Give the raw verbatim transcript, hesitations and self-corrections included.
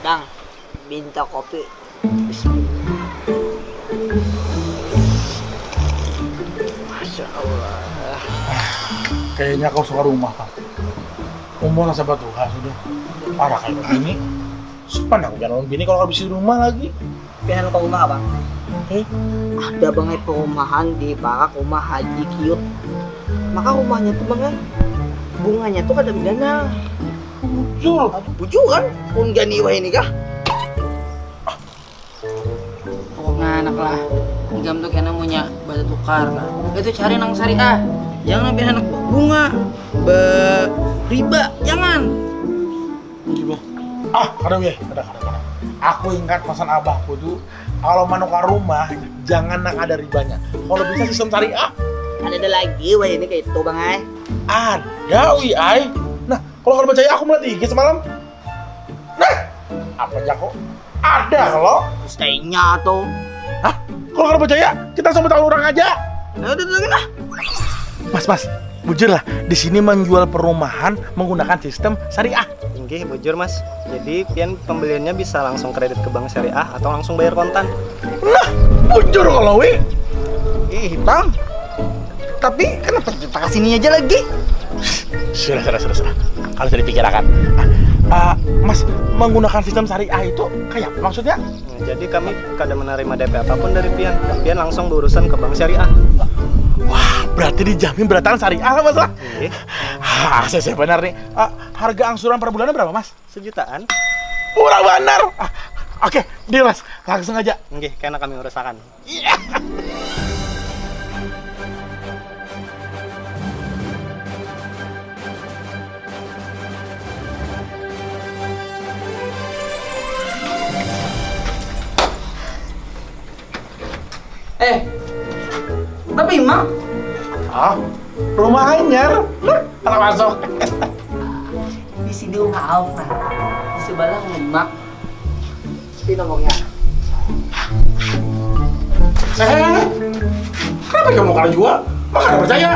Dang, minta kopi. Bismillah. Masya Allah. Kayaknya kau suka rumah, Kang. Umur rasa batuha sudah. Parah kayak begini. Sopan aku jangan bini kalau habis di rumah lagi. Pian ke rumah, Bang. Eh, ada bangai perumahan di parak rumah Haji Kiut. Maka rumahnya tuh bangai bunganya tuh kada bidana. Bujur. Bujur kan? Pun gani wah ini kah? Pokoknya anak lah, ikam tuh kena punya batu tukar lah. Itu cari nang syariah. Jangan ambil anak bunga, be riba, jangan. Ah, kada ya, kada, kada, kada. Aku ingat pesan abahku tuh, kalau menukar rumah jangan nang ada ribanya. Kalau bisa sistem syariah. Ada ada lagi wah ini kayak itu bang ay. Ada wi ay. Nah, kalau kada percaya aku melihat I G semalam. Nah, apa jago? Ada kalau. Staynya tuh. Hah? Kalau kada percaya, kita sama tahu orang aja. Nah, udah dengar lah. Mas, mas, bujur lah. Di sini menjual perumahan menggunakan sistem syariah. Inggih, bujur mas. Jadi pian pembeliannya bisa langsung kredit ke bank syariah atau langsung bayar kontan. Nah, bujur kalau wi. Ih, bang. Tapi kenapa kita kasih ini aja lagi? Sudah, sudah, sudah, sudah. Kalau sudah dipikirkan. Ah, ah, mas, menggunakan sistem syariah itu kayak apa maksudnya? Hmm, jadi kami kada menerima D P apapun dari pian. Pian langsung berurusan ke bank syariah. Wah, berarti dijamin beratan syariah lah mas lah. Iya. Hah, saya benar nih. Ah, harga angsuran per bulannya berapa mas? Sejutaan. Murah benar. Ah, oke, deal mas. Langsung aja. Nggih, kena kami urusakan. Iya. Eh, tapi emang? Ah, rumah anyar. Nah, anak masuk. Di sini rumah Alfa. Di sebelah rumah Emak. Sepi nomornya. Eh, kenapa kamu kalau jual? Maka ada percaya.